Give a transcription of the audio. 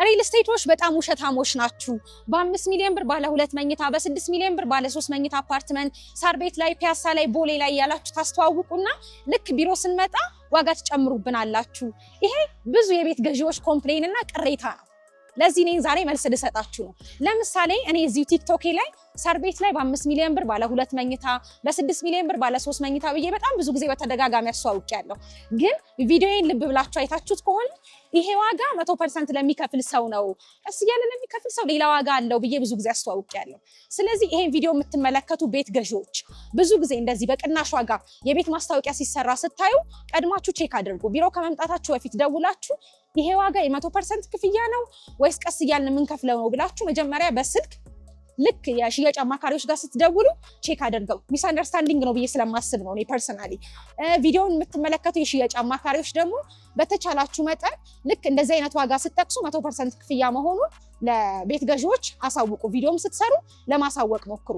ሪል ስቴቶች በጣም ውሸታሞች ናችሁ። በ5 ሚሊዮን ብር ባለ 2 መኝታ፣ በ6 ሚሊዮን ብር ባለ 3 መኝታ አፓርትመንት ሳር ቤት ላይ፣ ፒያሳ ላይ፣ ቦሌ ላይ ያላችሁ ታስተዋውቁና ልክ ቢሮ ስንመጣ ዋጋ ትጨምሩብናላችሁ። ይሄ ብዙ የቤት ገዢዎች complain እና ቅሬታ ነው። ለዚህ እኔን ዛሬ መልስ ልሰጣችሁ ነው። ለምሳሌ እኔ እዚሁ ቲክቶኬ ላይ ሳር ቤት ላይ በ5 ሚሊዮን ብር ባለ 2 መኝታ፣ በ6 ሚሊዮን ብር ባለ 3 መኝታ ብዬ በጣም ብዙ ጊዜ በተደጋጋሚ አስተዋውቄያለሁ። ግን ቪዲዮዬን ልብ ብላችሁ አይታችሁት ከሆነ ይሄ ዋጋ 100% ለሚከፍል ሰው ነው፣ ቀስ እያለ ለሚከፍል ሰው ሌላ ዋጋ አለው ብዬ ብዙ ጊዜ አስተዋውቄያለሁ። ስለዚህ ይሄን ቪዲዮ የምትመለከቱ ቤት ገዢዎች ብዙ ጊዜ እንደዚህ በቅናሽ ዋጋ የቤት ማስታወቂያ ሲሰራ ስታዩ ቀድማችሁ check አድርጉ። ቢሮ ከመምጣታችሁ በፊት ደውላችሁ ይሄ ዋጋ የ100% ክፍያ ነው ወይስ ቀስ እያልን የምንከፍለው ነው ብላችሁ መጀመሪያ በስልክ ልክ የሽያጭ አማካሪዎች ጋር ስትደውሉ check አድርገው። Misunderstanding ነው ብዬ ስለማስብ ነው እኔ personally። ቪዲዮውን የምትመለከቱ የሽያጭ አማካሪዎች ደግሞ በተቻላችሁ መጠን ልክ እንደዚህ አይነት ዋጋ ስትጠቅሱ 100% ክፍያ መሆኑን ለቤት ገዢዎች አሳውቁ። ቪዲዮም ስትሰሩ ለማሳወቅ ሞክሩ።